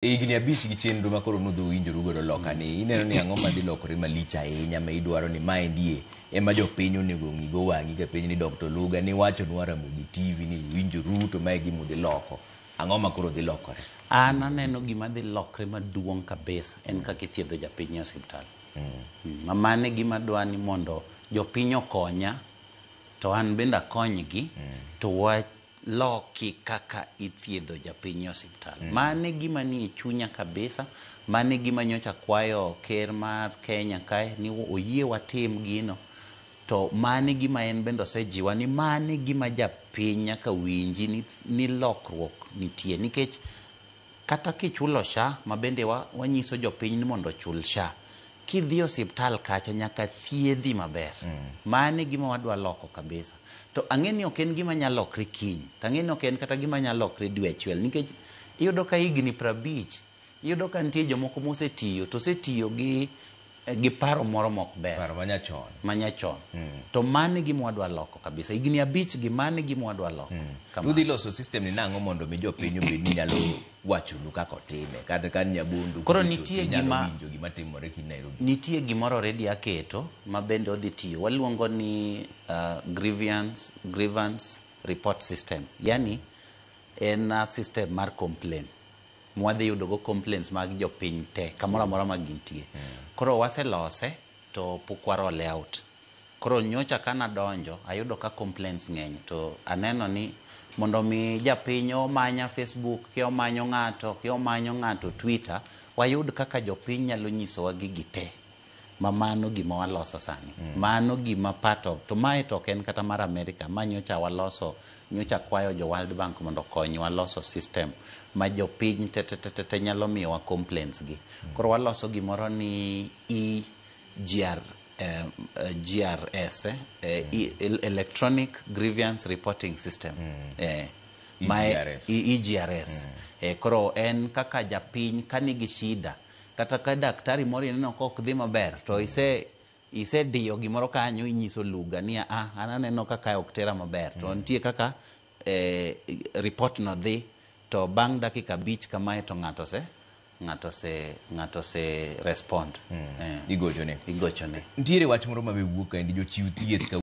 E higni 5 gi chenro ma koro nudhi winjoru godo loka ni, ineno ni ang'o madhi lokore malich ahinya ma idwaro ni maendi ema jopiny onego ong'igo wang'i ka penj ni Dr. Oluga ni wachonwa Ramogi TV ni winjoru to mae gima udhi loko. Ang'o ma koro dhi lokore? An aneno gima dhi lokre maduong' kabisa en kaka ithiedho japiny e osiptal. Ma mano e gima adwa ni mondo jopiny okonya to an bende akonygi to waloki kaka ithiedho japiny e osiptal. Mano e gima nie chunya kabisa. Mano e gima nyocha akwayo ker mar Kenya kae ni oyie watim gino. To mano e gima en bende osejiwa ni mano e gima japiny nyaka winji ni lokruok nitie. Nikech kata kichulo SHA ma bende wanyiso jopiny ni mondo ochul SHA, kidhi e osiptal kacha nyaka thiedhi maber. Mano e gima wadwa loko kabisa. To ang'e ni ok en gima nyalo lokre kiny. To ang'e ni ok en kata gima nyalo lokre dwe achiel. Nikech iyudo ka higni 50, iyudo ka nitie jomoko mosetiyo, to osetiyo gi paro moro mok ber. Paro manyachon. Manyachon. To mano e gima wadwa loko kabisa. Higni 5 gi mano e gima wadwa loko. Kamano. Udhi loso system ni nang'o mondo mi jopiny obed ni nyalo wachonu kaka otime. Kata ka Nyabondo Koro nitie inyalo gima winjo gima timore ki Nairobi. Nitie gimoro already aketo ma bende odhi tiyo. Waluongo ni grievance report system. Yani en a system mar complain. Mwadhi yudo go complaints mag jopiny te kamoro amora ma gintie. Koro waselose to pok wa roll out. Koro nyocha kana donjo ayudo ka complaints ng'eny to aneno ni mondo mi japiny omanya Facebook, ki omanyo ng'ato, ki omanyo ng'ato Twitter, wayud kaka jopiny nyalo nyisowa gigi te. Ma mano gima waloso sani. Mano gima part of. To mae to ok en kata mar America. Ma nyocha waloso, nyocha kwayo jo World Bank mondo okonywa loso system ma jopiny te te te te nyalo miyowa complaints gi. Koro waloso gimoro ni EGR, GRS, Electronic Grievance Reporting System. EGRS. EGRS. Koro en kaka japiny ka nigi shida, kata ka daktari moro ineno ka ok dhi maber, to isediyo gimoro kanyo inyiso Luga ni an aneno ka kae ok tera maber. To nitie kaka report no dhi, to bang' dakika 5 kamae to ng'ato ose respond. Igochone. Igochone. Nitiere wach moro ma be wuok kaendi jochiw thieth ka